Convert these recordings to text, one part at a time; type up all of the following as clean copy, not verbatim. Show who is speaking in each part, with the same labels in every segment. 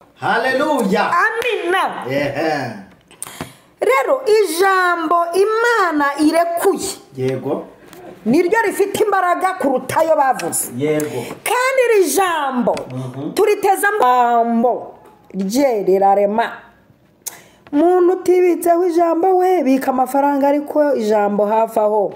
Speaker 1: Haleluya.
Speaker 2: Amina.
Speaker 1: Ehe.
Speaker 2: Rero ijambo Imana irekuye,
Speaker 1: Yego.
Speaker 2: niryo rifite imbaraga kuruta ayo bavuze.
Speaker 1: Yego.
Speaker 2: Kandi iri jambo turiteze amambo rye rirarema. Muntu utibitseho ijambo we, bika amafaranga ariko ijambo hafi aho.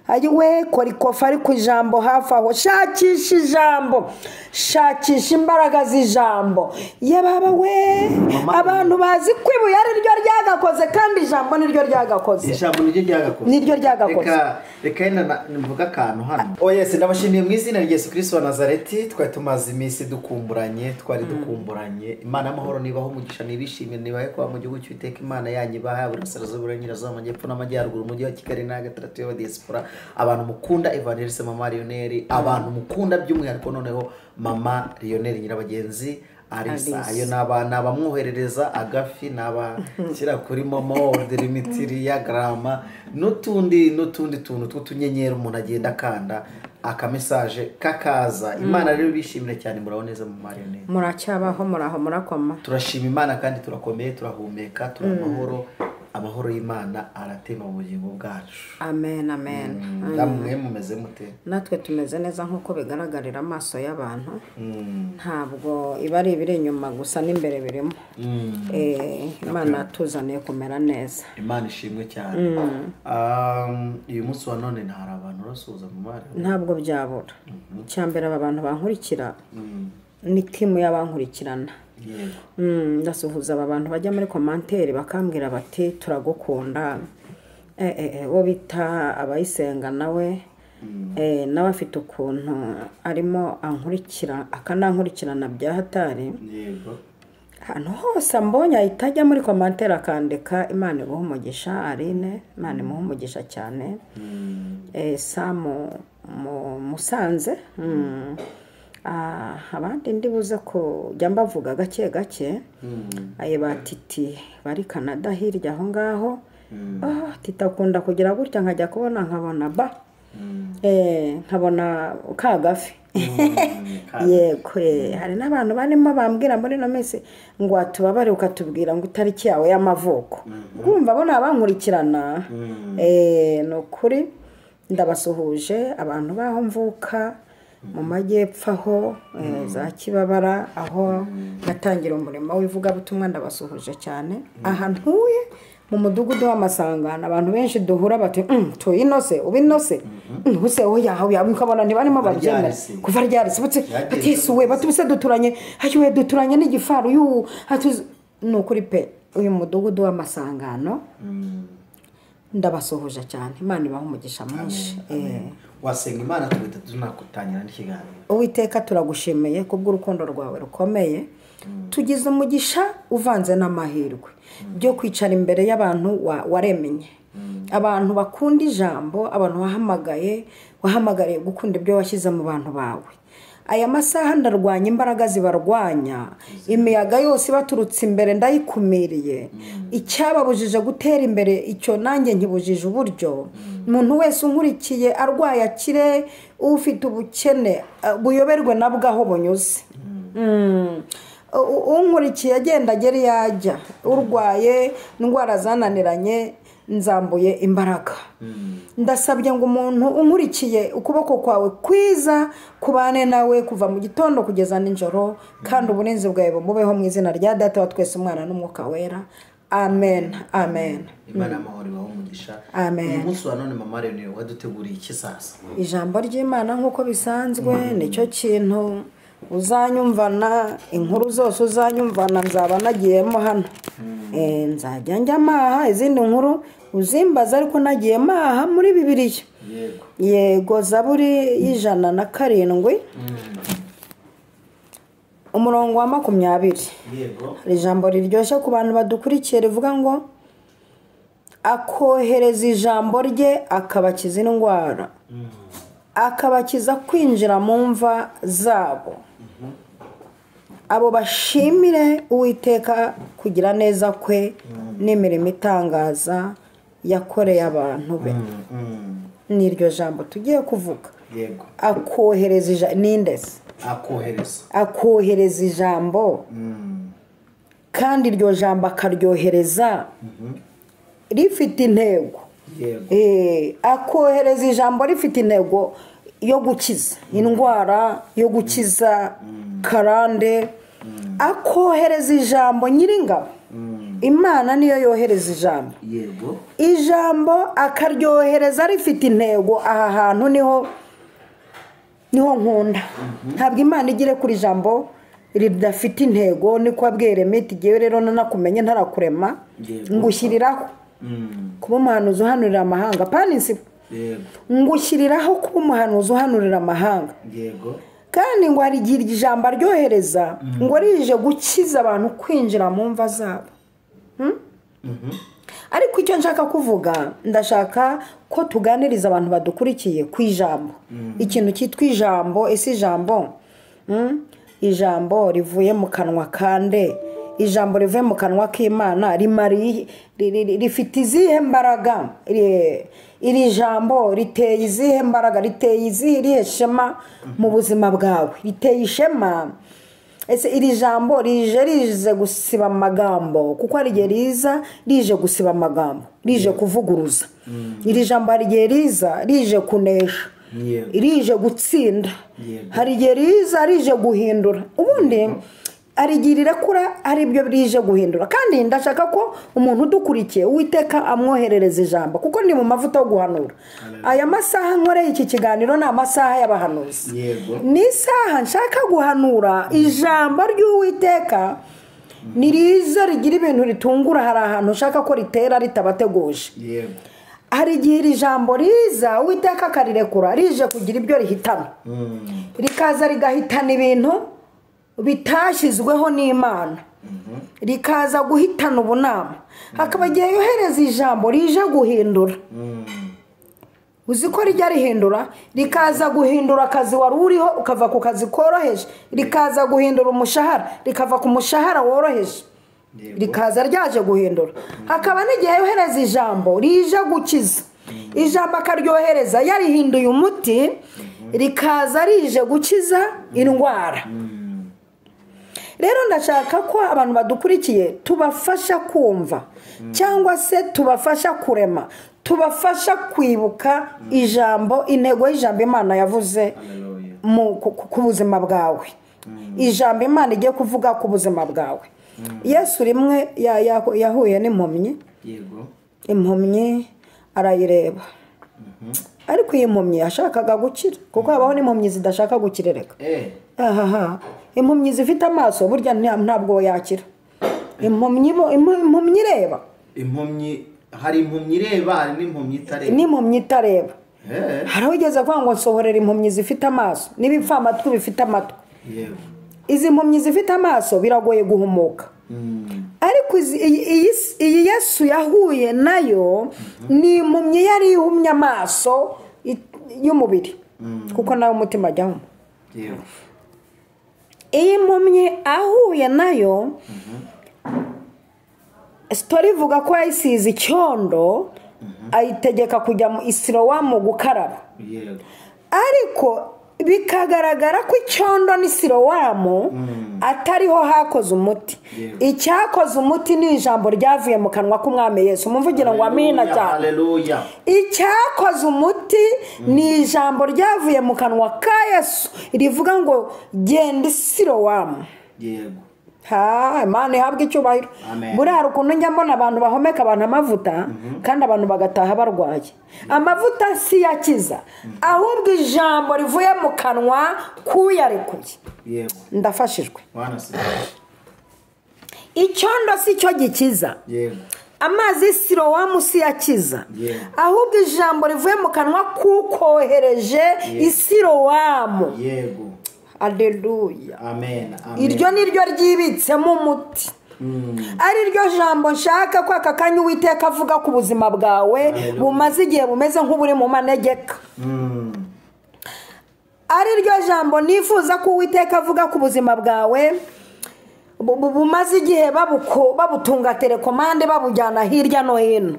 Speaker 2: Ayiwe, kora ikofa ariko ijambo hafi aho. Shakisha ijambo, shakisha imbaraga z'ijambo. Ye baba we,
Speaker 1: Mama.
Speaker 2: abantu bazi ko ibuye ari ryo ryagakoze, kandi ijambo niryo ryagakoze.
Speaker 1: Ijambo niryo ryagakoze.
Speaker 2: Niryo ryagakoze.
Speaker 1: Reka yenda mvuge akantu hano. Oh yes, ndabashimiye mu izina rya Yesu Kristo wa Nazareti. Twari tumaze iminsi dukumburanye, twari dukumburanye. Imana y'amahoro nibaho umugisha, nibishimire, nibahe kuba mu gihugu cy'Uwiteka Imana yanyu ibaha iburasirazuba, iburengerazuba, amajyepfo n'amajyaruguru, umujyi wa Kigali na gatatu y'abadiaspora. Abantu mukunda Evangeliste Mama Lionel, abantu mukunda by'umwihariko noneho Mama Lionel Nyirabagenzi Alisa.
Speaker 2: Alisa.
Speaker 1: Ayo ni abamwoherereza agafi, ni abashyira kuri momo, ordera imitiri ya garama n'utundi tuntu tw'utunyenyeri umuntu agenda akanda akamesaje kakaza. Imana rero bishimire cyane, muraho neza mu Lionel.
Speaker 2: Muracyabaho, muraho, murakoma.
Speaker 1: Turashima Imana kandi turakomeye, turahumeka, turi amahoro. Amahoro y'Imana aratema mu bugingo bwacu.
Speaker 2: Amen, amen.
Speaker 1: Namwe mumeze mute?
Speaker 2: Natwe tumeze neza nk'uko bigaragarira amaso y'abantu. Ntabwo iba ari ibiri inyuma gusa, n'imbere birimo. Imana yatuzaniye kumera neza.
Speaker 1: Imana ishimwe cyane. Uyu munsi wa none hari abantu urasuhuza mu mari?
Speaker 2: Ntabwo byabura. Icya mbere, aba bantu bankurikira ni team y'abankurikirana. Ndasuhuza aba bantu bajya muri commentaire bakambwira bati turagukunda. Uwo bita Abayisenga nawe, nawe afite ukuntu arimo ankurikira, akanankurikirana bya hatari. Ahantu hose ambonye ahita ajya muri commentaire akandika Imana iguhe umugisha. Aline, Imana imuhe umugisha cyane. Samu mu Musanze. Abandi ndi buze kujya mbavuga gake gake. Aye, ba Titi bari Canada hirya aho ngaho. Titi akunda kugira gutya nkajya kubona nkabona ba nkabona ka gafi. Yego, hari n'abantu barimo bambwira muri ino minsi ngo watubabare ukatubwira ngo itariki yawe y'amavuko. Urumva bo ni abankurikirana. Ni ukuri ndabasuhuje abantu baho mvuka mu majyepfo aho, za Kibabara, aho natangira umurimo w'ivugabutumwa, ndabasuhuje cyane. Aha ntuye mu mudugudu w'Amasangano, abantu benshi duhura bati tuye inose, uba inose use, oya oya, ukabona ntibarimo babyemera.
Speaker 1: Ryarese.
Speaker 2: Kuva ryarese butse.
Speaker 1: Ryagiye.
Speaker 2: Batisuwe batubise duturanye, hayiwe, duturanye n'igifaru yu ni ukuri pe, uyu mudugudu w'Amasangano ndabasuhuje cyane, Imana ibaha umugisha mwinshi.
Speaker 1: Wasenga Imana tugahita tunakutangira n'ikiganiro.
Speaker 2: Uwiteka, turagushimiye kubw'urukundo rwawe rukomeye. Tugize umugisha uvanze n'amahirwe byo kwicara imbere y'abantu waremye, abantu bakunda ijambo, abantu wahamagaye, wahamagariye gukunda ibyo washyize mu bantu bawe. Aya masaha ndarwanya imbaraga zibarwanya, imiyaga yose ibaturutse imbere ndayikumiriye. Icyababujije gutera imbere, icyo nanjye nkibujije uburyo. Umuntu wese unkurikiye arwaye akire, ufite ubukene buyoberwe nabwo aho bunyuze. Unkurikiye agenda agera iyo ajya, urwaye indwara zananiranye nzambuye imbaraga. Ndasabye ngo umuntu unkurikiye, ukuboko kwawe kwiza kubane nawe kuva mu gitondo kugeza nijoro, kandi uburinzi bwawe bumubeho, mu izina rya Data wa twese, Umwana n'Umwuka Wera, amen, amen.
Speaker 1: Imana y'amahoro ibahe umugisha.
Speaker 2: Amen.
Speaker 1: Uyu munsi wa none, Mama Lionel, waduteguriye iki sasa?
Speaker 2: Ijambo ry'Imana nk'uko bisanzwe, nicyo kintu uzanyumvana. Inkuru zose uzanyumvana nzaba nagiyemo hano. Nzajya njya maha izindi nkuru uzimbaza, ariko nagiye maha muri Bibiliya. Yego, Zaburi y'107, umurongo wa 20. Hari ijambo riryoshye ku bantu badukurikiye rivuga ngo akohereza ijambo rye akabakiza indwara, akabakiza kwinjira mu mva zabo. Abo bashimire Uwiteka kugira neza kwe n'imirimo itangaza yakoreye abantu be. Ni iryo jambo tugiye kuvuga. Akohereza ijambo, ninde se?
Speaker 1: Akohereza.
Speaker 2: Akohereza ijambo. Kandi iryo jambo akaryohereza rifite intego. Akohereza ijambo rifite intego yo gukiza indwara, yo gukiza karande. Akohereza ijambo nyiringabo. Imana niyo yohereza ijambo.
Speaker 1: Yego.
Speaker 2: Ijambo akaryohereza rifite intego. Aha hantu niho nkunda. Ntabwo Imana igire kuri ijambo ridafite intego. Niko abwira Miti, igihe rero nanakumenye ntarakurema ngushyiriraho kuba umuhanuzi uhanurira amahanga. Pani insibo. Ngushyiriraho kuba umuhanuzi uhanurira amahanga.
Speaker 1: Yego.
Speaker 2: Kandi ngo hari igihe ijambo aryohereza ngo rije gukiza abantu kwinjira mu mva zabo. Ariko icyo nshaka kuvuga, ndashaka ko tuganiriza abantu badukurikiye ku ijambo. Ikintu cyitwa ijambo. Ese ijambo ijambo rivuye mu kanwa kande, ijambo rivuye mu kanwa k'Imana rifite izihe mbaraga? Iri jambo riteye izihe mbaraga? Riteye izihe shema mu buzima bwawe? Riteye ishema. Ese iri jambo rije rize gusiba amagambo? Kuko hari igihe riza rije gusiba amagambo, rije kuvuguruza. Iri jambo hari igihe riza rije kunesha, rije gutsinda. Hari igihe riza rije guhindura. Ubundi hari igihe rirekura ari byo rije guhindura. Kandi ndashaka ko umuntu udukurikiye Uwiteka amwoherereza ijambo, kuko ni mu mavuta yo guhanura. Aya masaha nkoreye iki kiganiro ni amasaha y'abahanuzi. Ni isaha nshaka guhanura ijambo ry'Uwiteka ni riza rigira ibintu ritungura. Hari ahantu nshaka ko ritera ritabateguje. Hari igihe iri jambo riza Uwiteka akarirekura rije kugira ibyo rihitana, rikaza rigahitana ibintu bitashyizweho n'Imana, rikaza guhitana ubunama. Hakaba igihe yohereza ijambo rije guhindura. Uzi ko rijya rihindura, rikaza guhindura akazi wari uriho ukava ku kazi koroheje, rikaza guhindura umushahara, rikava ku mushahara woroheje, rikaza ryaje guhindura. Hakaba n'igihe yohereza ijambo rije gukiza. Ijambo akaryohereza yarihinduye umuti, rikaza rije gukiza indwara. Rero ndashaka ko abantu badukurikiye tubafasha kumva, cyangwa se tubafasha kurema, tubafasha kwibuka ijambo, intego y'ijambo Imana yavuze ku buzima bwawe. Ijambo Imana igiye kuvuga ku buzima bwawe. Yesu rimwe yahuye n'impumyi. Impumyi arayireba. Ariko iyi mpumyi yashakaga gukira, kuko habaho n'impumyi zidashaka gukirereka. Impumyi zifite amaso burya ntabwo yakira. Impumyi ireba.
Speaker 1: Impumyi, hari impumyi ireba, hari n'impumyi itareba.
Speaker 2: N'impumyi itareba. Hari aho ugeze kuvuga ngo nsohorera impumyi zifite amaso n'ibipfamatwi bifite amatwi. Izi mpumyi zifite amaso biragoye guhumuka. Ariko iyi Yesu yahuye nayo ni impumyi yari ihumye amaso y'umubiri, kuko nawe umutima ajyamo. Iyi mpumyi ahuye nayo, sitori ivuga ko yayisize icyondo, ayitegeka kujya mu Isilowamu gukaraba. Ariko bikagaragara ko icyondo n'Isilowamu atariho hakoze umuti. Icyakoze umuti ni ijambo ryavuye mu kanwa k'Umwami Yesu. Mumvugira ngo amina cyane. Icyakoze umuti ni ijambo ryavuye mu kanwa ka Yesu rivuga ngo genda Isilowamu. Imana ihabwe icyubahiro. Buriya hari ukuntu njya mbona abantu bahomeka abantu amavuta, kandi abantu bagataha barwaye. Amavuta si yakiza, ahubwo ijambo rivuye mu kanwa k'uyarekuye. Ndafashijwe. Icyondo si cyo gikiza, amazi y'Isilowamu si yakiza, ahubwo ijambo rivuye mu kanwa k'ukohereje Isilowamu. Alleluya.
Speaker 1: Amen.
Speaker 2: Iryo ni ryo ryibitsemo umuti. Ari ryo jambo nshaka ko aka kanya Uwiteka avuga ku buzima bwawe bumaze igihe bumeze nk'uburi mu manegeka. Ari ryo jambo nifuza ko Uwiteka avuga ku buzima bwawe bumaze igihe babutunga telekomande babujyana hirya no hino.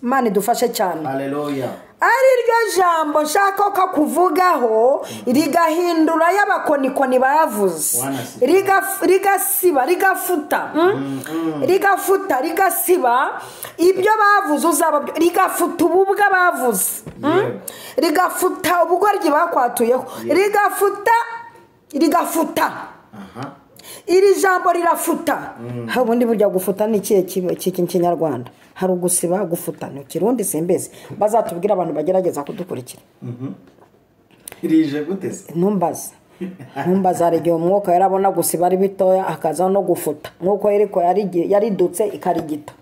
Speaker 2: Imana idufashe cyane.
Speaker 1: Haleluya.
Speaker 2: Ari ryo jambo nshaka ko kuvugaho rigahindura y'abakonikoni bavuze, rigasiba, rigafuta, rigafuta, rigasiba ibyo bavuze uzaba, rigafuta ububwa bavuze, rigafuta ubugoryi bakwatuyeho, rigafuta, rigafuta. Iri jambo rirafuta. Ubundi burya gufuta ni ikihe Kinyarwanda? Hari ugusiba, gufuta ni Kirundi simbezi. Bazatubwira abantu bagerageza kudukurikira.
Speaker 1: Irije guteze.
Speaker 2: Ntumbaze. Ntumbaze, hari igihe umwuka yarabona gusiba ari bitoya akaza no gufuta. Nkuko yeriko yaridutse ikarigita.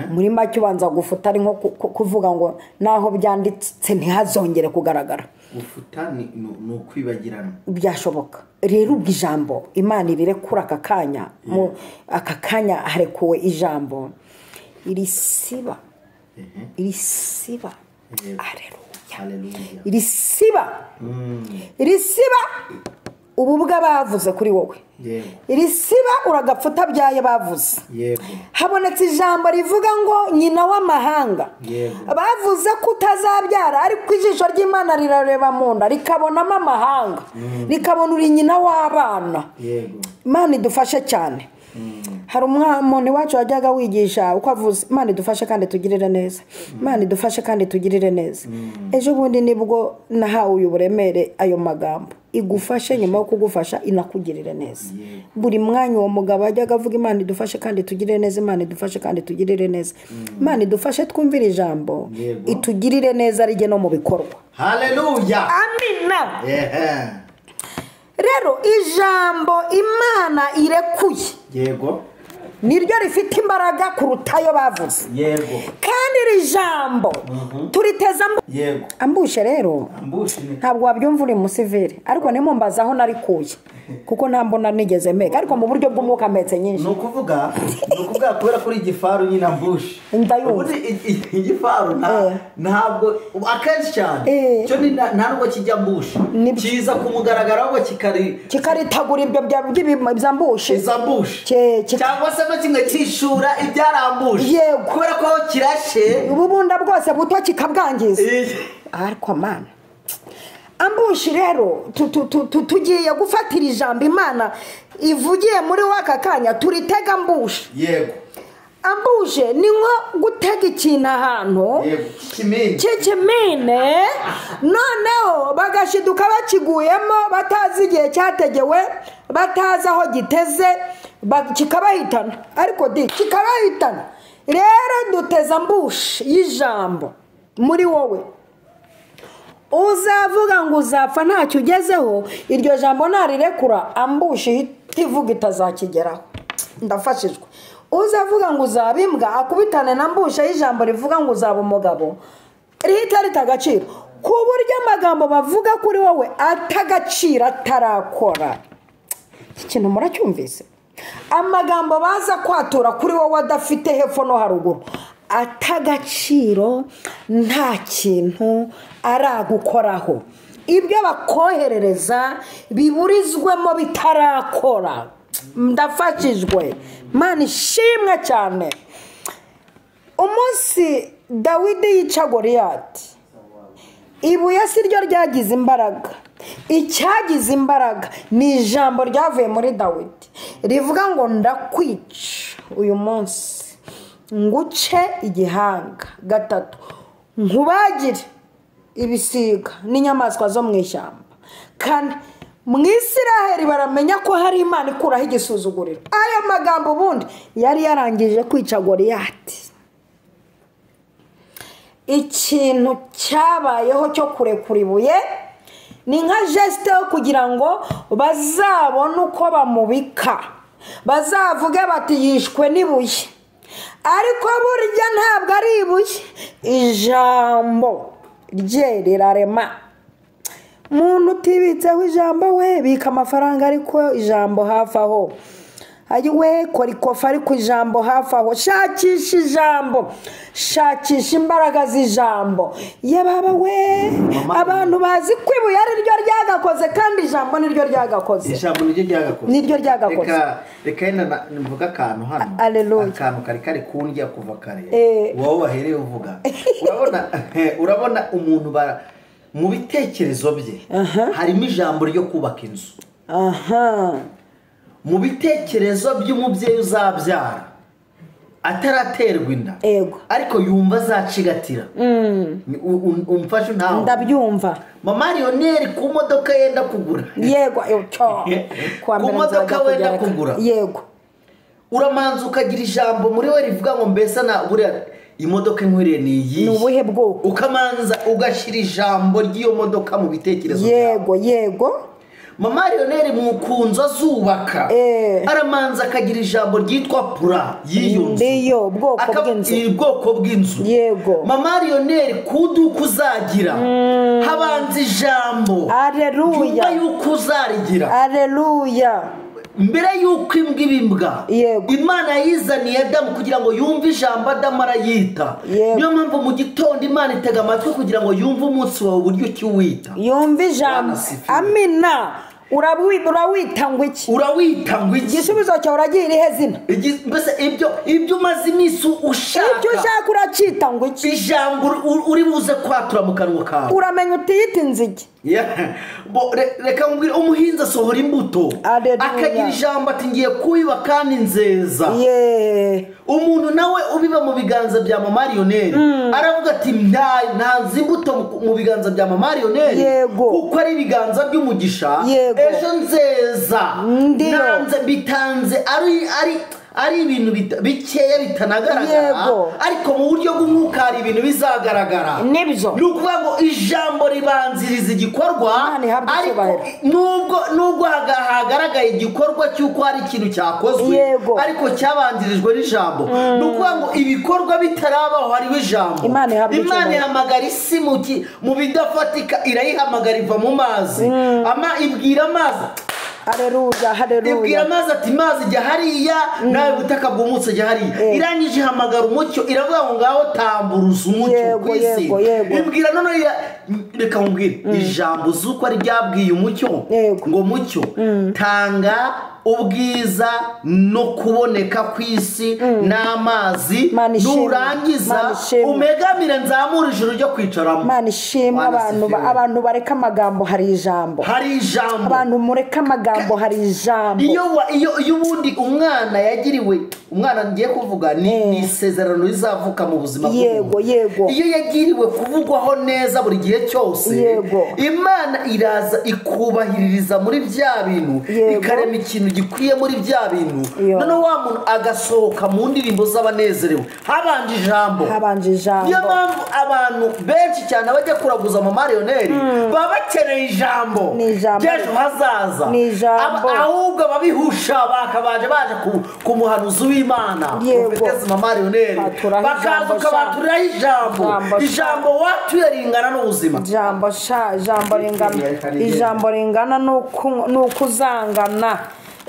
Speaker 2: Muri make ubanza gufuta ari nko kuvuga ngo naho byanditse ntihazongere kugaragara.
Speaker 1: Gufuta ni ukwibagirana.
Speaker 2: Byashoboka. Rero ubwo ijambo Imana irirekura aka kanya, aka kanya harekuwe ijambo irisiba, irisiba, haleluya, irisiba, irisiba ububwa bavuze kuri wowe, irisiba uragapfuta byaye bavuze. Habonetse ijambo rivuga ngo nyina w'amahanga. Bavuze ko utazabyara, ariko ijisho ry'Imana rirareba mu nda rikabonamo amahanga, rikabona uri nyina w'abana. Imana idufashe cyane. Hari umuntu iwacu wajyaga wigisha uko avuze, Imana idufashe kandi tugirire neza, Imana idufashe kandi tugirire neza. Ejo bundi nibwo nahawe uyu buremere ayo magambo, igufashe nyuma yo kugufasha inakugirire neza. Buri mwanya uwo mugabo ajyaga avuga Imana idufashe kandi tugirire neza, Imana idufashe kandi tugirire neza. Imana idufashe twumvire ijambo, itugirire neza rijye no mu bikorwa.
Speaker 1: Haleluya,
Speaker 2: amina. Rero ijambo Imana irekuye,
Speaker 1: yego,
Speaker 2: niryo rifite imbaraga kuruta ayo bavuze.
Speaker 1: Yego.
Speaker 2: Kandi iri jambo turiteza,
Speaker 1: yego,
Speaker 2: ambushe. Rero ntabwo wabyumva uri musivile, ariko nimumbaza aho narikuye kuko nta mbona nigeze meka, ariko mu buryo bw'umwuka metse nyinshi.
Speaker 1: Ni ukuvuga kubera kuri igifaru nyine ambushe.
Speaker 2: Ndayumva.
Speaker 1: Igifaru ntabwo akenshi cyane cyo nta nubwo kijya ambushe, kiza kumugaragara ahubwo
Speaker 2: kikaritagura ibyo byambushe,
Speaker 1: izambushe, cyangwa se kimwe kishura ibyarambushe.
Speaker 2: Yego.
Speaker 1: Kubera ko kirashe
Speaker 2: ububunda bwose buto kikabwangiza. Ariko mana ambushi rero tugiye gufatira ijambo Imana ivugiye muri waka kanya, turitega ambushi.
Speaker 1: Yego.
Speaker 2: Ambushe ni nko gutega ikintu ahantu cy'ikimine, noneho bagashiduka bakiguyemo batazi igihe cyategewe, batazi aho giteze, kikabahitana. Ariko di kikabahitana. Rero duteza ambushi y'ijambo muri wowe. Uzavuga ngo uzapfa ntacyo ugezeho, iryo jambo narirekura ambushi ivuga itazakigeraho. Ndafashijwe. Uzavuga ngo uzaba imbwa akubitane na ambushe y'ijambo rivuga ngo uzaba umugabo, rihita rita agaciro, ku buryo amagambo bavuga kuri wowe atagaciro atarakora. Iki kintu muracyumvise? Amagambo baza kwatura kuri wowe adafite hepfo no haruguru, atagaciro, nta kintu aragukoraho. Ibyo bakoherereza biburizwemo bitarakora. Ndafashijwe. Mana ishimwe cyane. Umunsi Dawidi yica Goliyati, ibuye si ryo ryagize imbaraga. Icyagize imbaraga ni ijambo ryavuye muri Dawidi rivuga ngo ndakwica uyu munsi, nguce igihanga gatatu, nkubagire ibisiga n'inyamaswa zo mu ishyamba. Kandi mu Isiraheli baramenya ko hari Imana ikuraho igisuzuguriro. Ayo magambo ubundi yari yarangije kwica Goliyati. Ikintu cyabayeho cyo kurekura ibuye ni nka geste yo kugira ngo bazabone uko bamubika, bazavuge bati yishwe n'ibuye. Ariko burya ntabwo ari ibuye, ijambo rye rirarema. Muntu utibitseho ijambo we, bika amafaranga ariko ijambo hafi aho. Ayiwe kora ikofa ariko ijambo hafi aho, shakisha ijambo, shakisha imbaraga z'ijambo. Ye baba we, abantu bazi ko ibuye ari ryo ryagakoze, kandi ijambo niryo ryagakoze.
Speaker 1: Ijambo niryo ryagakoze.
Speaker 2: Niryo ryagakoze.
Speaker 1: Reka yenda mvuga akantu hano. Akantu kari kari kundya kuva kare. Wowe wahereye uvuga. Urabona umuntu mu bitekerezo bye harimo ijambo ryo kubaka inzu. Mu bitekerezo by'umubyeyi uzabyara ataraterwa inda, ariko yumva azacigatira. Umfashe ntawe.
Speaker 2: Ndabyumva.
Speaker 1: Mama Lionel ku modoka yenda kugura.
Speaker 2: Yego,
Speaker 1: ku modoka wenda kugura.
Speaker 2: Yego.
Speaker 1: Uramanza ukagira ijambo muri we rivuga ngo mbese na buriya imodoka inkwiriye ni iyi.
Speaker 2: Ni ubuhe bwoko?
Speaker 1: Ukamanza ugashyira ijambo ry'iyo modoka mu bitekerezo byawe.
Speaker 2: Yego, yego.
Speaker 1: Mama Lionel mu kunzo azubaka aramanza akagira ijambo ryitwa pura y'iyo nzu,
Speaker 2: ndiyo bwoko bw'inzu,
Speaker 1: ubwoko bw'inzu.
Speaker 2: Yego.
Speaker 1: Mama Lionel kuduka uzagira habanza ijambo.
Speaker 2: Haleluya.
Speaker 1: Yuko uzarigira.
Speaker 2: Haleluya.
Speaker 1: Mbere yuko imbwa ibimbwa, Imana yizaniye Adamu kugira ngo yumve ijambo Adamu arayita. Niyo mpamvu mu gitondo Imana itega amatwi kugira ngo yumve umunsi wawe uburyo ukiwita.
Speaker 2: Yumve ijambo. Amina. Urawita ngo iki?
Speaker 1: Urawita ngo iki?
Speaker 2: Igisubizo cyawe uragira irihe zina?
Speaker 1: Mbese ibyo umaze iminsi ushaka,
Speaker 2: ibyo ushaka uracyita ngo iki?
Speaker 1: Ijambo uri buze kwatura mu kanwa kawe.
Speaker 2: Uramenya utiyita inzige.
Speaker 1: Reka nkubwire, umuhinzi asohora imbuto akagira ijambo ati ngiye kubiba kandi nzeza. Umuntu nawe ubiba mu biganza bya Mama Lionel aravuga ati ntanze imbuto mu biganza bya Mama Lionel kuko ari ibiganza by'umugisha, ejo nzeza, nanze bitanze ari ibintu bikeya bitanagaragara, ariko mu buryo bw'umwuka hari ibintu bizagaragara.
Speaker 2: Nibyo.
Speaker 1: Ni ukuvuga ngo ijambo ribanziriza igikorwa, ariko nubwo hagaragaye igikorwa cy'uko hari ikintu cyakozwe, ariko cyabanzirijwe n'ijambo. Ni ukuvuga ngo ibikorwa bitarabaho hariho ijambo. Imana ihamagara isi mu bidafatika, irayihamagara iva mu mazi, ibwira amazi.
Speaker 2: Haleluya, haleluya.
Speaker 1: Ibwira amazi ati mazi jya hariya, nawe butaka bwumutse jya hariya. Irangije ihamagara umucyo, iravuga ngo ngaho tamburuza umucyo ku isi. Ibwira none, reka nkubwire ijambo z'uko ari ryabwiye umucyo ngo mucyo tanga ubwiza no kuboneka ku isi n'amazi, nurangiza umegamire nzamura ijuru ryo kwicaramo.
Speaker 2: Imana ishimwe. Abantu bareka amagambo hari ijambo.
Speaker 1: Hari ijambo.
Speaker 2: Abantu mureka amagambo hari ijambo.
Speaker 1: Iyo ubundi umwana yagiriwe, umwana ngiye kuvuga ni isezerano rizavuka mu buzima bw'umuntu.
Speaker 2: Yego, yego.
Speaker 1: Iyo yagiriwe kuvugwaho neza buri gihe cyose, Imana iraza ikubahiririza muri bya bintu, ikarema ikintu gikwiye muri bya bintu. None wa muntu agasohoka mu ndirimbo z'abanezerewe. Habanje ijambo.
Speaker 2: Habanje ijambo.
Speaker 1: Niyo mpamvu abantu benshi cyane bajya kuraguza Mama Lionel baba bakeneye ijambo ry'ejo hazaza. Ahubwo ababihusha bakabaje baje ku muhanuzi w'Imana Prophetess Mama Lionel, bakaza ukabaturiraho ijambo. Ijambo watuye ringana n'ubuzima.
Speaker 2: Ijambo sha, ijambo ringana, ijambo ringana nuko uzangana.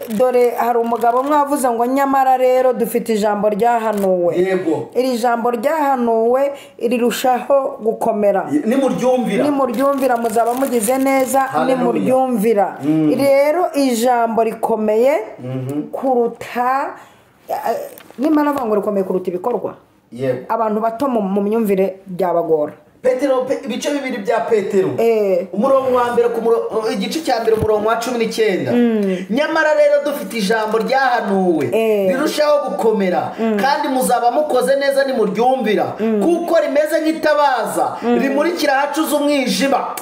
Speaker 2: Dore hari umugabo mwavuze ngo nyamara rero dufite ijambo ryahanuwe.
Speaker 1: Yego.
Speaker 2: Iri jambo ryahanuwe rirushaho gukomera.
Speaker 1: Nimuryumvira.
Speaker 2: Nimuryumvira muzaba mugize neza, nimuryumvira. Rero ijambo rikomeye kuruta, nimara ngo rikomeye kuruta ibikorwa.
Speaker 1: Yego.
Speaker 2: Abantu bato mu myumvire byabagora.
Speaker 1: Petero, ibice bibiri bya Petero, umurongo wa mbere ku igice cya mbere umurongo wa 19. Nyamara rero dufite ijambo ryahanuwe rirushaho gukomera, kandi muzaba mukoze neza nimuryumvira, kuko rimeze nk'itabaza rimurikira ahacuze umwijima,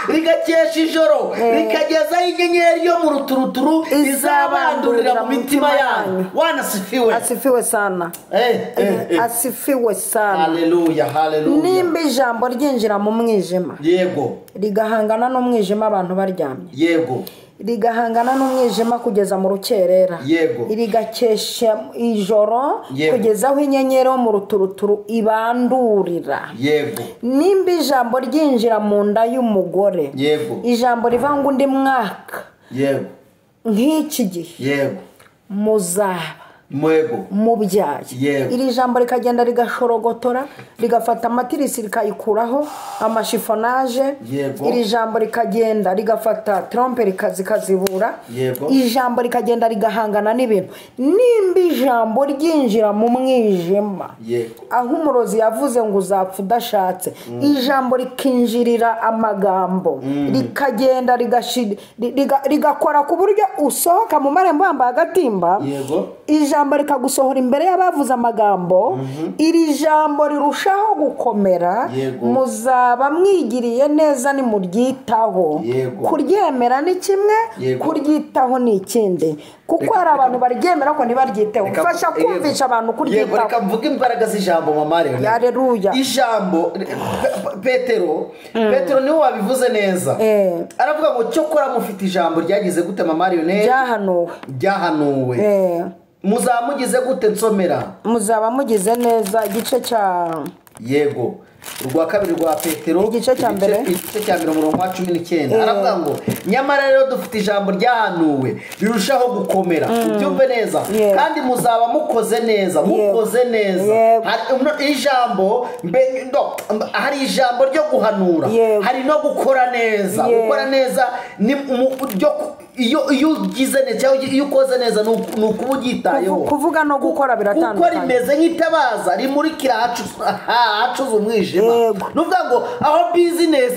Speaker 1: rigakesha ijoro, rikagezaho inyenyeri yo mu ruturuturu izabandurira mu mitima yanyu. Wanasifiwe.
Speaker 2: Asifiwe sana. Asifiwe sana.
Speaker 1: Haleluya, haleluya.
Speaker 2: Nimba ijambo ryinjira mu mwijima,
Speaker 1: yego,
Speaker 2: rigahangana n'umwijima abantu baryamye,
Speaker 1: yego,
Speaker 2: rigahangana n'umwijima kugeza mu rukerera,
Speaker 1: yego,
Speaker 2: rigakesha ijoro kugeza aho inyenyeri yo mu ruturuturu ibandurira,
Speaker 1: yego.
Speaker 2: Nimba ijambo ryinjira mu nda y'umugore,
Speaker 1: yego,
Speaker 2: ijambo riva ngo undi mwaka,
Speaker 1: yego,
Speaker 2: Nk'iki gihe
Speaker 1: yego
Speaker 2: muzaba
Speaker 1: mwego
Speaker 2: mubyaye. Iri jambo rikagenda rigashorogotora, rigafata amatirisi rikayikuraho amashifonaje. Iri jambo rikagenda rigafata trompe rikazibura. Ijambo rikagenda rigahangana n'ibintu. Nimba ijambo ryinjira mu mwijima aho umurozi yavuze ngo uzapfa udashatse, ijambo rikinjirira amagambo, rikagenda rigakora ku buryo usohoka mu marembo wambaye agatimba. Ijambo rikagusohora imbere y'abavuze amagambo. Iri jambo rirushaho gukomera. Muzaba mwigiriye neza nimuryitaho. Kuryemera ni kimwe, kuryitaho ni ikindi, kuko hari abantu baryemera ko ntibaryiteho. Fasha kumvisha abantu kuryitaho.
Speaker 1: Reka mvuge imbaraga z'ijambo mama rero.
Speaker 2: Haleluya.
Speaker 1: Ijambo Petero niwe wabivuze neza. Aravuga ngo cyokora mufite ijambo ryagize gute mama Lionel? Ryahanuwe. Muzamugize gute nsomera?
Speaker 2: Muzaba mugize neza. Igice cya
Speaker 1: yego urwa kabiri rwa Petero
Speaker 2: igice cya mbere
Speaker 1: umurongo wa 19 aravuga ngo nyamara rero dufite ijambo ryahanuwe rirushaho gukomera. Ubyumve neza. Kandi muzaba mukoze neza, mukoze neza. Ijambo hari ijambo ryo guhanura, hari no gukora neza. Gukora neza ni iyo ugize neza cyangwa iyo ukoze neza ni ukuba ubyitayeho.
Speaker 2: Kuvuga no gukora biratandukanye.
Speaker 1: Kuko rimeze nk'itabaza rimurikira ahacuze umwijima. Nuvuga ngo aho business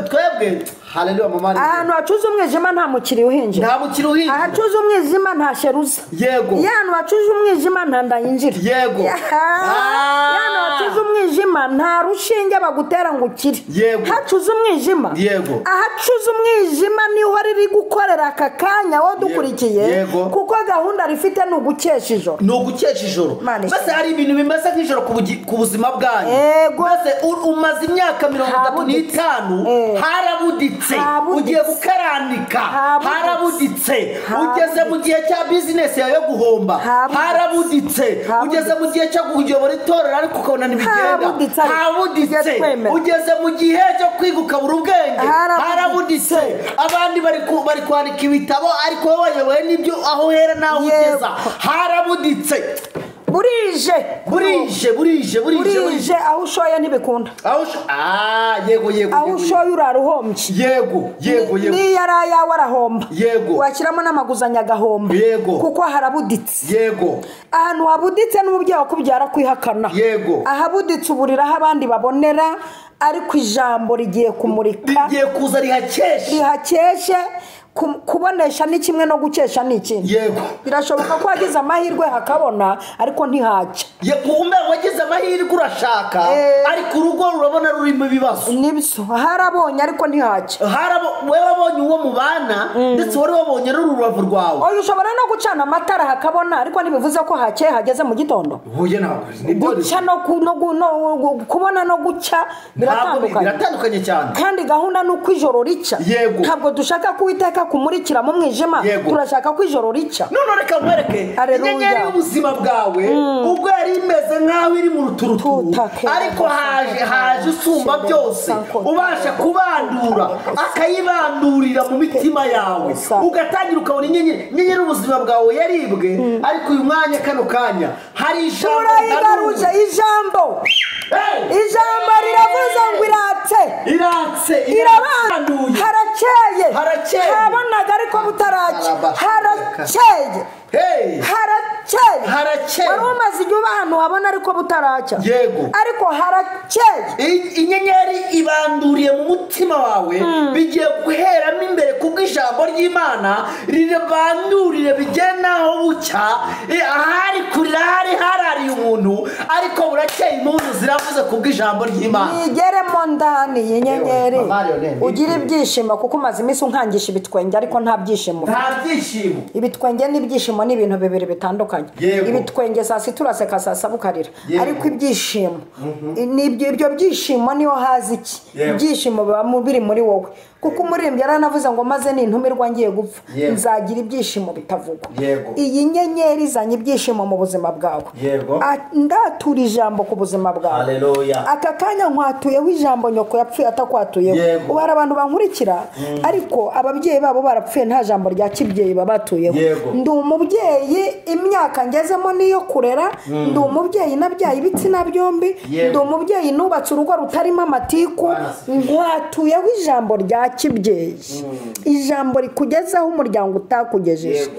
Speaker 1: twebwe haleluya mama.
Speaker 2: Ahantu hacuze umwijima nta mukiriya uhinjira.
Speaker 1: Nta mukiriya uhinjira.
Speaker 2: Ahacuze umwijima nta sheruza.
Speaker 1: Yego.
Speaker 2: Ahantu hacuze umwijima nta ndayinjira.
Speaker 1: Yego.
Speaker 2: Ahantu hacuze umwijima nta rushinge bagutera ngo ukire.
Speaker 1: Yego.
Speaker 2: Hacuze umwijima.
Speaker 1: Yego.
Speaker 2: Ahacuze umwijima niho riri gukorera aka kanya wo dukurikiye, kuko gahunda rifite ni ugukesha ijoro.
Speaker 1: Ni ugukesha ijoro. Mbese hari ibintu bimeze nk'ijoro ku buzima bwanyu. Mbese umaze imyaka 35 harabuditse, ugiye gukaranika harabuditse, ugeze mu gihe cya business yawe yo guhomba harabuditse, ugeze mu gihe cyo kuyobora itorero ariko ukabona ntibigenda harabuditse, ugeze mu gihe cyo kwiga ukabura ubwenge harabuditse, abandi bari kwandika ibitabo ariko wowe wayoboye n'ibyo aho uhera naho ugeza harabuditse.
Speaker 2: Burije
Speaker 1: burije burije burije
Speaker 2: burije. Aho ushoye ntibikunda.
Speaker 1: Aho yego yego.
Speaker 2: Aho ushoye uraruhombye.
Speaker 1: Yego yego yego.
Speaker 2: Niyo ari ayawe arahomba.
Speaker 1: Yego.
Speaker 2: Washyiramo n'amaguzanyo agahomba.
Speaker 1: Yego.
Speaker 2: Kuko harabuditse.
Speaker 1: Yego.
Speaker 2: Ahantu habuditse n'umubyeyi wakubyara kwihakana.
Speaker 1: Yego.
Speaker 2: Ahabuditse uburira aho abandi babonera, ariko ijambo rigiye kumurika.
Speaker 1: Rigiye kuza rihakeshe.
Speaker 2: Rihakeshe. Kubonesha ni kimwe no gukesha ni ikindi.
Speaker 1: Yego.
Speaker 2: Birashoboka ko wagize amahirwe hakabona ariko ntihacya.
Speaker 1: Yego, umbe wagize amahirwe urashaka ariko urugo rurabona rurimo ibibazo.
Speaker 2: Nibyo, harabonye ariko ntihacya.
Speaker 1: Harabo wewe wabonye uwo mubana ndetse wari wabonye n'urubavu rwawe.
Speaker 2: Oya, ushobora no gucana amatara hakabona ariko ntibivuze ko hakeye hageze mu gitondo.
Speaker 1: Oya ntabwo.
Speaker 2: Gucya no kubona no gucya biratandukanye.
Speaker 1: Biratandukanye cyane.
Speaker 2: Kandi gahunda nuko ijoro rica. Ntabwo dushaka kuwiteka kumurikira mu mwijima, turashaka ko ijoro rica.
Speaker 1: None reka nkwereke inyenyeri y'ubuzima bwawe ubwo yari imeze nkaho iri mu ruturutu, ariko haje usumba byose ubasha kubandura akayibandurira mu mitima yawe, ugatangira ukabona inyenyeri y'ubuzima bwawe yaribwe, ariko uyu mwanya kano kanya hari ijambo
Speaker 2: turayigaruje. Ijambo ijambo riravuze ngo iratse
Speaker 1: iratse
Speaker 2: irabanduye, harakeye
Speaker 1: harakeye,
Speaker 2: habonaga ariko butaracya, harakeye harakeye
Speaker 1: harakeye.
Speaker 2: Wari umaze igihe uba ahantu habona ariko butaracya.
Speaker 1: Yego.
Speaker 2: Ariko harakeye.
Speaker 1: Inyenyeri ibanduriye mu mutima wawe, bigiye guheramo imbere kubw'ijambo ry'Imana rirabandurire bigena aho bucya. Ahari kurira hari harariye umuntu, ariko burakeye impundu ziravuze kubw'ijambo ry'Imana.
Speaker 2: Nigeremo ndani y'inyenyeri ugira ibyishimo, kuko umaze iminsi unkangisha ibitwenge ariko nta byishimo.
Speaker 1: Nta byishimo.
Speaker 2: Ibitwenge n'ibyishimo ni ibintu bibiri bitandukanye. Ibitwenge saa sita uraseka, saa saba ukarira, ariko ibyishimo ibyo byishimo niho haza iki? Ibyishimo biba biri muri wowe. Kuko umuririmbyi yaranavuze ngo maze nintumirwa ngiye gupfa nzagira ibyishimo bitavugwa. Iyi nyenyeri izanye ibyishimo mu buzima bwawe. Ndatura ijambo ku buzima bwawe. Aka kanya nkwatuyeho ijambo nyoko yapfuye atakwatuyeho. Ubu hari abantu bankurikira ariko ababyeyi babo barapfuye nta jambo rya kibyeyi babatuyeho. Ndi umubyeyi, imyaka ngezemo niyo kurera. Ndi umubyeyi nabyaye ibitsina byombi. Ndi umubyeyi nubatse urugo rutarimo amatiku. Nkwatuyeho ijambo rya kibyeyi, ijambo rikugezaho umuryango utakugejeje.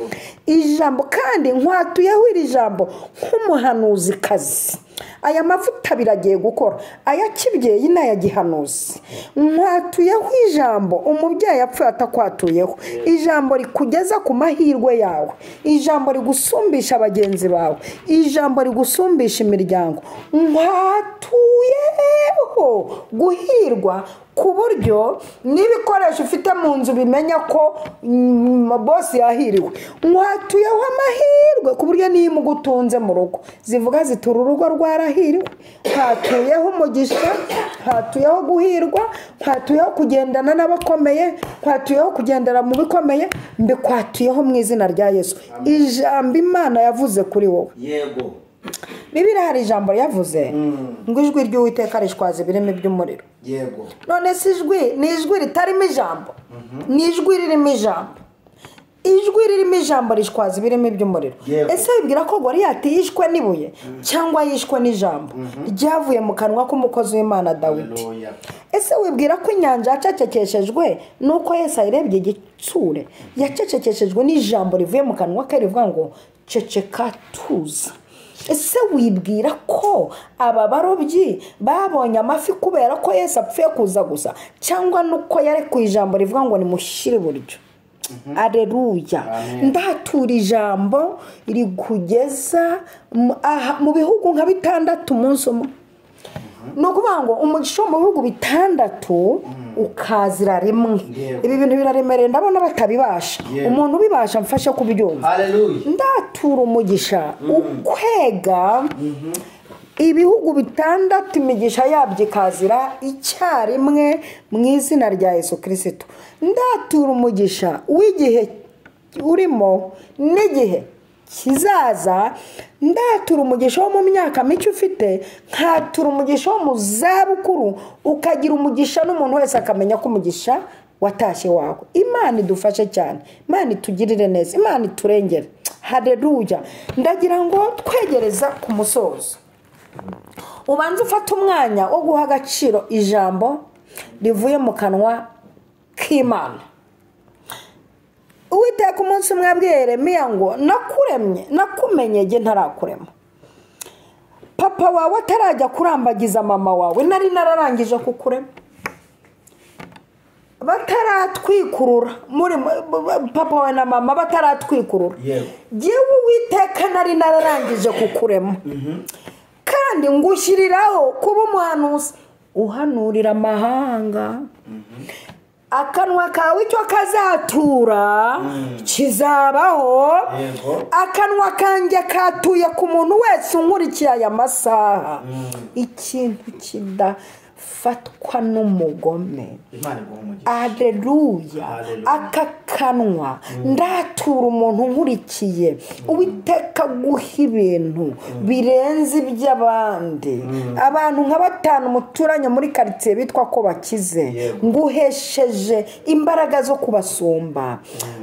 Speaker 2: Ijambo kandi nkwatuyeho iri jambo nk'umuhanuzikazi. Aya mavuta biragiye gukora, aya kibyeyi n'aya gihanuzi. Nkwatuyeho ijambo umubyeyi apfuye atakwatuyeho, ijambo rikugeza ku mahirwe yawe, ijambo rigusumbisha bagenzi bawe, ijambo rigusumbisha imiryango. Nkwatuyeho guhirwa ku buryo n'ibikoresho ufite mu nzu bimenya ko boss yahiriwe. Nkwatuyeho amahirwe ku buryo niyo imugutunze mu rugo zivuga zitura urugo rwarahiriwe. Nkwatuyeho umugisha, nkwatuyeho guhirwa, nkwatuyeho kugendana n'abakomeye, nkwatuyeho kugendera mu bikomeye, mbikwatuyeho mu izina rya Yesu. Ijambo Imana yavuze kuri wowe.
Speaker 1: Yego.
Speaker 2: Bibiliya hari ijambo yavuze ngo ijwi ry'Uwiteka rishwaza ibirimi by'umuriro.
Speaker 1: Yego.
Speaker 2: None si ijwi, ni ijwi ritarimo ijambo, ni ijwi ririmo ijambo. Ijwi ririmo ijambo rishwaza ibirimi by'umuriro. Ese wibwira ko Goliyati yishwe n'ibuye cyangwa yishwe n'ijambo ryavuye mu kanwa k'umukozi w'Imana Dawidi? Ese wibwira ko inyanja yacecekeshejwe nuko Yesu ayirebye igitsure? Yacecekeshejwe n'ijambo rivuye mu kanwa ke rivuga ngo ceceka tuza. Ese wibwira ko aba barobyi babonye amafi kubera ko Yesu apfuye kuza gusa, cyangwa nuko yarekuye ijambo rivuga ngo nimushyire iburyo? Aleluya. Ndatura ijambo rikugeza mu bihugu nka bitandatu umunsi umwe. Ni ukuvuga ngo umugisha wo mu bihugu bitandatu ukazira rimwe. Ibi bintu biraremereye, ndabona batabibasha. Umuntu ubibasha mfashe kubyumva. Ndatura umugisha ukwega ibihugu bitandatu, imigisha yabyo ikazira icyarimwe mu izina rya Yesu Kristo. Ndatura umugisha w'igihe urimo n'igihe kizaza. Ndatura umugisha wo mu myaka mike ufite, nkatura umugisha wo mu zabukuru, ukagira umugisha n'umuntu wese akamenya ko umugisha watashye wawe. Imana idufashe cyane, Imana itugirire neza, Imana iturengere. Haleluya. Ndagira ngo twegereza ku musozo, ubanze ufate umwanya wo guha agaciro ijambo rivuye mu kanwa k'Imana. Uwiteka umunsi umwe yabwiye Yeremiya ngo nakuremye, nakumenye jye ntarakurema. Papa wawe atarajya kurambagiza mama wawe nari nararangije kukurema. Bataratwikurura muri papa wawe na mama bataratwikurura, jyewe Uwiteka nari nararangije kukurema. Kandi ngushyiriraho kuba umuhanuzi uhanurira amahanga. Akanwa kawe icyo kazatura kizabaho. Akanwa kanjye katuye ku muntu wese unkurikiye aya masaha. Ikintu kidafatwa n'umugome. Aleluya. Aka kanwa ndatura umuntu nkurikiye. Uwiteka guha ibintu birenze iby'abandi. Abantu nka batanu muturanye muri quartier bitwa ko bakize, nguhesheje imbaraga zo kubasumba.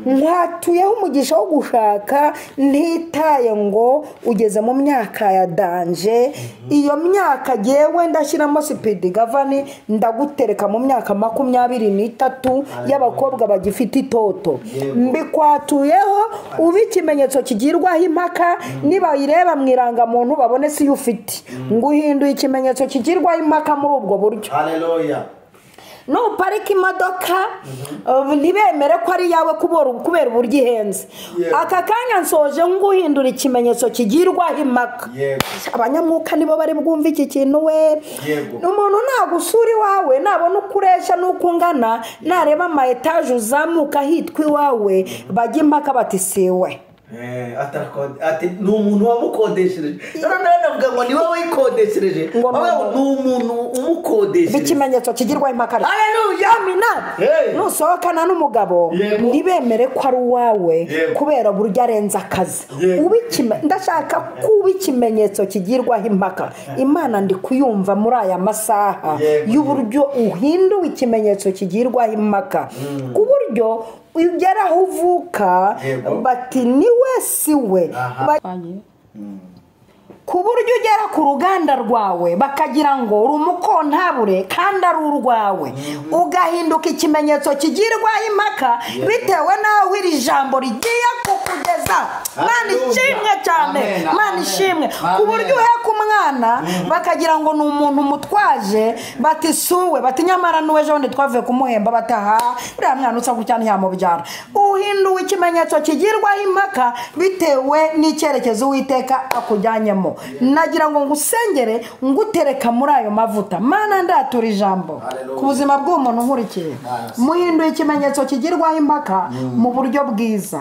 Speaker 2: Nkwatuyeho umugisha wo gushaka ntitaye ngo ugeze mu myaka ya danje. Iyo myaka jewe ndashyiramo speed gavani, ndagutereka mu myaka 23 y'abakobwa bagifite itoto. Mbikwatuyeho uba ikimenyetso kigirwaho impaka, nibayireba mu irangamuntu babone si ufite. Nguhinduye ikimenyetso kigirwaho impaka muri ubwo buryo.
Speaker 1: Haleluya.
Speaker 2: Nuparika imodoka ntibemere ko ari yawe kubera uburyo ihenze. Aka kanya nsoje nguhindura ikimenyetso kigirwaho impaka. Abanyamwuka nibo bari bwumva iki kintu we. Umuntu nagusura iwawe, nabona uko uresha n'uko ungana, nareba ama etaje uzamuka hitwa iwawe, bajya impaka bati siwe.
Speaker 1: Ati ni umuntu wamukodeshereje. None navuga ngo ni wowe wikodeshereje, ni umuntu umukodeshereje.
Speaker 2: Ikimenyetso kigirwaho impaka.
Speaker 1: Haleluya,
Speaker 2: amina. Nusohokana n'umugabo ntibemere ko ari uwawe kubera uburyo arenze akazi. Ndashaka kuba ikimenyetso kigirwaho impaka. Imana ndi kuyumva muri aya masaha y'uburyo uhinduwe ikimenyetso kigirwaho impaka, ku buryo ugera aho uvuka bati ni we si we, ku buryo ugera ku ruganda rwawe bakagira ngo uri umukontabure kandi ari urwawe, ugahinduka ikimenyetso kigirwaho impaka bitewe n'aho iri jambo rigiye kukugeza. Mana ishimwe cyane, Mana ishimwe. Ku buryo uheka umwana bakagira ngo ni umuntu umutwaje, bati suwe, bati nyamara n'uwe ejo bundi twavuye kumuhemba, bataha uriya mwana usa gutya ntiyamubyara. Uhinduwe ikimenyetso kigirwaho impaka bitewe n'icyerekezo Uwiteka akujyanyemo. Nagira ngo ngusengere ngutereka muri ayo mavuta. Mana ndatura ijambo ku buzima bw'umuntu nkurikiye, muhinduye ikimenyetso kigirwaho impaka mu buryo bwiza,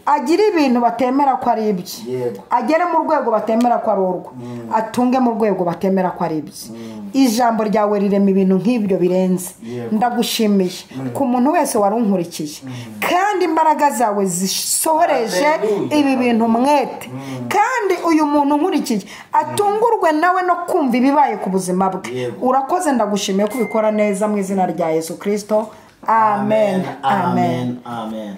Speaker 2: agira ibintu batemera ko ari ibye, agere mu rwego batemera ko ari urwo, atunge mu rwego batemera ko ari ibye. Ijambo ryawe rirema ibintu nk'ibyo birenze. Ndagushimiye ku muntu wese wari unkurikiye, kandi imbaraga zawe zisohoreje ibi bintu umwete, kandi uyu muntu nkurikiye atungurwe nawe no kumva ibibaye ku buzima bwe. Urakoze, ndagushimiye ko ubikora neza mu izina rya Yesu Kristo. Amen, amen,
Speaker 1: amen.